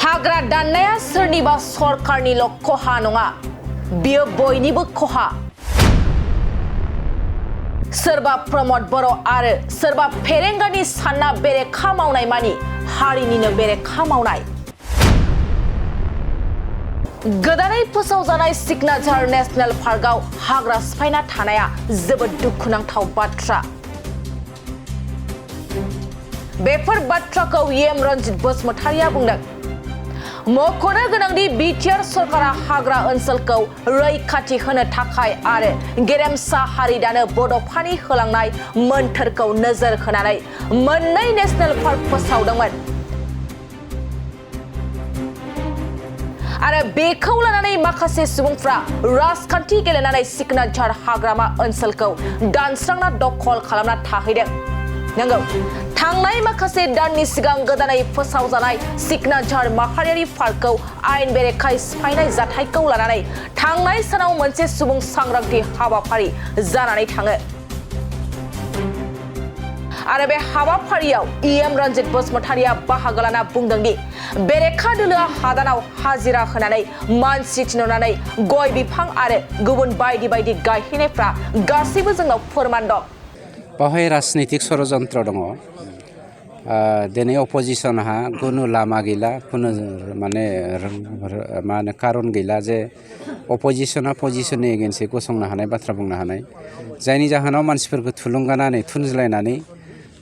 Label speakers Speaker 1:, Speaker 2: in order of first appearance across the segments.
Speaker 1: हाग्रा दाननाया सोरनिबा सरकारनिल' खहा नङा, बियो बयनिबो खहा। सोरबा प्रमद बर' आरो सोरबा फेरेंगानि सानना बेरेखा मावनाय मानि हारिनिनो बेरेखा मावनाय। गोदानै फोसावजानाय सिकनाझार नेशनेल पार्कआव हाग्रा सिफायना थानाया जोबोद दुखुनांथाव बाथ्रा। बेफोर बाथ्राखौ य-रनज बसुमतारिया बुंदों। मख'नो गोनांदि बिटिआर सरकारा हाग्रा ओनसोलखौ रैखाथि होनो थाखाय आरो गेरेमसा हारि दानो बड'फानि होलांनाय मोन्थोरखौ नोजोर होनानै मोननै नेशनेल पार्क फोसावदोंमोन आरो बेखौ लानानै माखासे सुबुंफ्रा राजखान्थि गेलेनानै सिकनाझार हाग्रामा ओनसोलखौ दानस्रांना दखल खालामना थाहैदों। नंगौ, थांनाय माखासे दाननि सिगां गोदानै फोसावजानाय सिकनाझार माहारियारि पार्कखौ आयेन बेरेखायै सिफायनाय जाथायखौ लानानै थांनाय सानाव मोनसे सुबुं सांग्रांथि हाबाफारि जानानै थाङो आरो बे हाबाफारियाव य-रनज बसुमतारिया बाहागो लाना बुंदोंदि बेरेखा दोलोआ हादानाव हाजिरा होनानै मानसि थिनहरनानै गय बिफां आरो गुबुन बायदि बायदि गायहैनायफ्रा गासैबो जोंनाव फोरमान दं।
Speaker 2: बाहाय राजनीतिक षड़यंत्र दङ। दिनै अपोजिशनहा कुनु लामा गैला, कुनु माने कारन गैला जे अपोजिशना पजिशननि एगेन्स्टै गसंनो हानाय बाथ्रा बुंनो हानाय, जायनि जाहोनाव मानसिफोरखौ थुलुंगानानै थुनज्लायनानै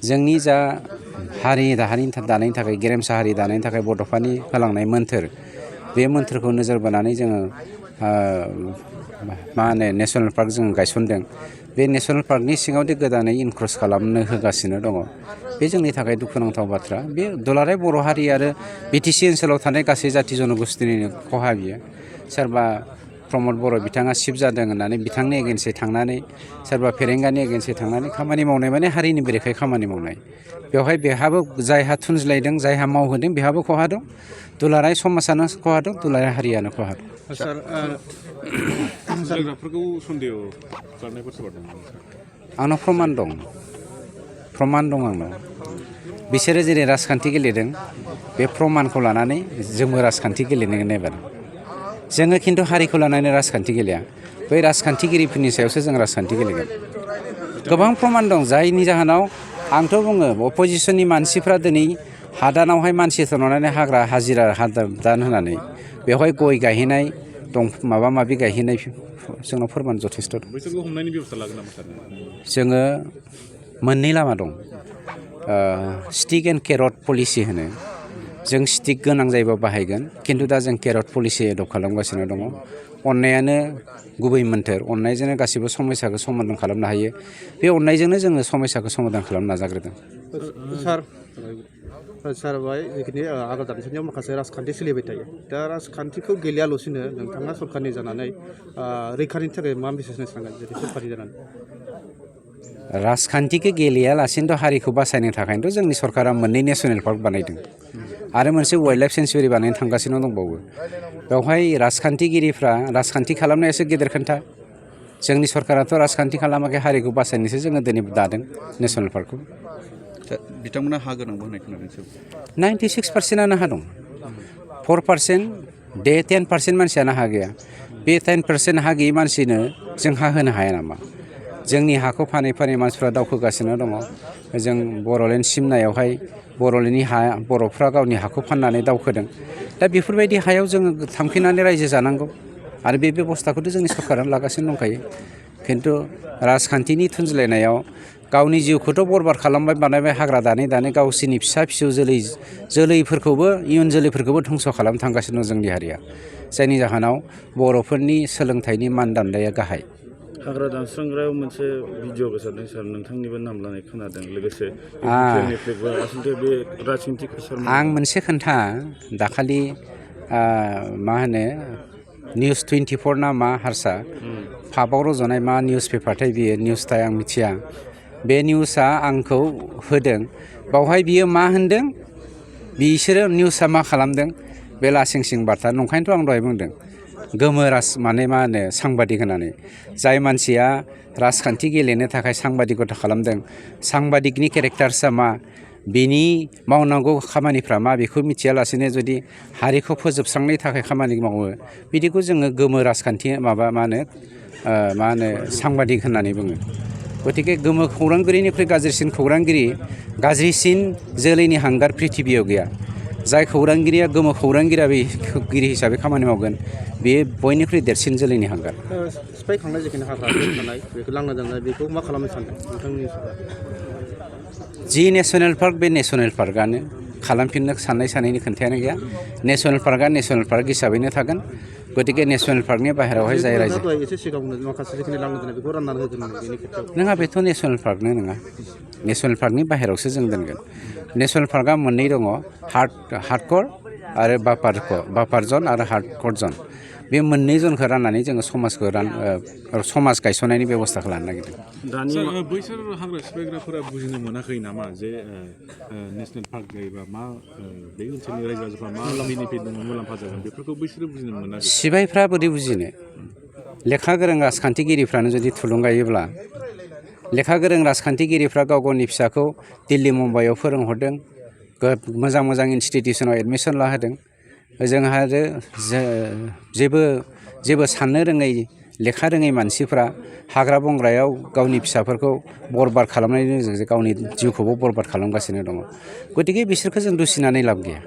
Speaker 2: जोंनि जा हारि दानायनि थाखाय गेरेमसा हारि दानायनि थाखाय बड'फानि होलांनाय मोन्थोर, बे मोन्थोरखौ नोजोर बोनानै जोङो मा होनो नेशनेल पार्क जों गायसनदों। बे नेशनेल पार्कनि सिङावदि गोदानै इनक्रोच खालामनो होगासिनो दङ, बे जोंनि थाखाय दुखुनांथाव बाथ्रा। बे दुलाराय बर' हारि आरो बिटिसि ओनसोलाव थानाय गासै जाथि जनगोष्ठीनिनो खहा बियो। सोरबा प्रमद बर' बिथाङा सिफ जादों होननानै बिथांनि एगेन्स्टै थांनानै, सोरबा फेरेंगानि एगेन्स्टै थांनानै खामानि मावनाय माने हारिनि बेरेखायै खामानि मावनाय। बेवहाय बेहाबो जायहा थुनज्लायदों, जायहा मावहोदों बेहाबो खहा दं, दुलाराय समाजानो खहा दं, दुलाराय हारियानो खहा दं। आंनाव प्रमान दं आंनाव। बिसोरो जेरै राजखान्थि गेलेदों, बे प्रमानखौ लानानै जोंबो राजखान्थि गेलेनो नायबाय। जोङो खिन्थु हारिखौ लानानै राजखान्थि गेलेया, बै राजखान्थिगिरिफोरनि सायावसो जों राजखान्थि गेलेगोन। गोबां प्रमान दं, जायनि जाहोनाव आंथ' बुङो अपोजिशननि मानसिफ्रा दिनै हादानावहाय मानसि थननानै हाग्रा हाजिरा हादान होनानै बेवहाय गय गायहैनाय दं, माबा माबि गायहैनाय जोंनाव फोरमान जथेस्थ' दं। जोङो मोननै लामा दं। स्टिक एन्ड केरट पलिसि होनो। जों स्टिक गोनां जायोबा बाहायगोन, खिन्थु दा जों केरट पलिसि एडप्ट खालामगासिनो दङ। अननायानो गुबै मोन्थोर, अननायजोंनो गासिबो समस्याखौ समाधान खालामनो हायो। बे अननायजोंनो जोङो समस्याखौ समाधान खालामनो नाजाग्रोदों।
Speaker 3: सार बाय जिखिनि हाग्रा दानस्रांनायाव माखासे राजखान्थि सोलिबाय थायो, दा राजखान्थिखौ गेलेयाल'सिनो नोंथाङा सरकारनि जानानै रैखानि थाखाय मा मेसेज होनो सानगोन जेरै सरकारनि जानानै?
Speaker 2: राजखान्थिखौ गेलेयालासिनोथ' हारिखौ बासायनो थाखायनोथ' जोंनि सरकारा मोननै नेशनेल पार्क बानायदों आरो मोनसे वाइल्ड लाइफ सेन्सुरि बानायनो थांगासिनो दंबावो। बेवहाय राजखान्थिगिरिफ्रा राजखान्थि खालामनायासो गेदेर खोन्था। जोंनि सरकाराथ' राजखान्थि खालामाखै, हारिखौ बासायनोसो जोङो दिनै दादों नेशनेल पार्कखौ।
Speaker 4: बिथांमोना हा गोनांबो होननाय खोनादों।
Speaker 2: 96%आनो हा दं। 4% 10% मानसियानो हा गैया। बे 10% हा गैयै मानसिनो जों हा होनो हाया नामा? जोंनि हाखौ फानै फानै मानसिफ्रा दावखोगासिनो दङ। जों बर'लेण्ड सिमनायावहाय बर'लेण्डनि हा, बर'फ्रा गावनि हाखौ फाननानै दावखोदों। दा बेफोरबायदि हायाव जोङो थांफिननानै रायजो जानांगौ आरो बे बेबस्थाखौथ' जोंनि सरकारानो लागासिनो दंखायो। खिन्थु राजखान्थिनि थुनज्लायनायाव गावनि जिउखौथ' बरबाद खालामबाय, बानायबाय, हाग्रा दानै दानै गावसोरनि फिसा फिसौ जोलैफोरखौबो, इयुन जोलैफोरखौबो धंस' खालामनो थांगासिनो दं जोंनि हारिया। जायनि जाहोनाव बर'फोरनि सोलोंथाइनि मानदान्दाया गाहाय।
Speaker 5: हाग्रा दानस्रांग्रायाव मोनसे भिडिअ गोसारदों सार, नोंथांनिबो नाम लानाय खोनादों। लोगोसे
Speaker 2: आं मोनसे खोन्था, दाखालि मा होनो निउस 24 ना मा हारसा पाबाव रज'नाय मा निउस पेपारथाय बियो, निउसथाय आं मिथिया। बे निउसआ आंखौ होदों। बावहाय बियो मा होनदों, बिसोरो निउसआ मा खालामदों, बे लासिं सिं बाथ्रा। नंखायनोथ' आं दहाय बुंदों गोमो माने मा होनो सांबादिक होननानै जाय मानसिया राजखान्थि गेलेनो थाखाय सांबादिकता खालामदों सांबादिकनि केरेक्टार्सआ मा बिनि मावनांगौ खामानिफ्रा मा बेखौ मिथियालासेनो जुदि हारिखौ फोजोबस्रांनायनि थाखाय खामानि मावो बिदिखौ जोङो गोमो राजखान्थि माबा मा होनो सांबादिक होननानै बुङो गतिके गोमो खौरांगिरिनिख्रुइ गाज्रिसिन खौरांगिरि गाज्रिसिन जोलैनि हांगार प्रिथिबियाव गैया जाय खौरांगिरिया गोमो खौरांगिरि हिसाबै खामानि मावगोन बेयो बयनिख्रुइ देरसिन जोलैनि हांगार
Speaker 3: सिफायखांनाय जिखिनि हाग्रा थानाय बेखौ लांना दोननाय बेखौ मा खालामनो सानदों नोंथांनि
Speaker 2: जि नेसनेल पार्क बे नेसनेल पार्कआनो खालामफिननो साननायनि खोन्थायानो गैया नेसनेल पार्कआ नेसनेल पार्क हिसाबैनो थागोन गतिके नेसनेल पार्कनि बाहेरायावहाय जाय रायजो
Speaker 3: एसे सिगाङावनो माखासे जिखिनि लांना दोननाय बेखौ राननानै होगोन बेनि खेथ्रआव
Speaker 2: नङा बेथ' नेसनेल पार्कनो नङा नेसनेल पार्कनि बाहेरायावसो जों दोनगोन नेसनेल पार्कआ मोननै दङ हार्डक'र आरो बाफार जन आरो हार्डक'र जन बे मोननै जनखौ राननानै जोङो समाज गायसननायनि बेब'स्थाखौ लानो नागिरदों
Speaker 6: बैसोर हाग्रा सिफायग्राफोरा बुजिनो मोनाखै नामा जे नेसनेल पार्क जायोबा मा बे ओनसोलनि रायजो राजाफ्रा मा बेनिफिट दङ मुलाम्फा जागोन बेफोरखौ बैसोरो बुजिनो मोनाखै
Speaker 2: सिबायफ्रा बोरै बुजिनो लेखा गोरों राजखान्थिगिरिफ्रानो जुदि थुलुंगायोब्ला लेखा गोरों राजखान्थिगिरिफ्रा गाव गावनि फिसाखौ दिल्ली मुम्बाइआव फोरोंहरदों मोजां इनस्टिटिउसनाव एडमिसन लाहोदों जोंहा आरो जेबो साननो रोङै लेखा रोङै मानसिफ्रा हाग्रा बंग्रायाव गावनि फिसाफोरखौ बरबाद खालामनायनि गेजेरजों गावनि जिउखौबो बरबाद खालामगासिनो दङ गतिके बिसोरखौ जों दुसिनानै लाब गैया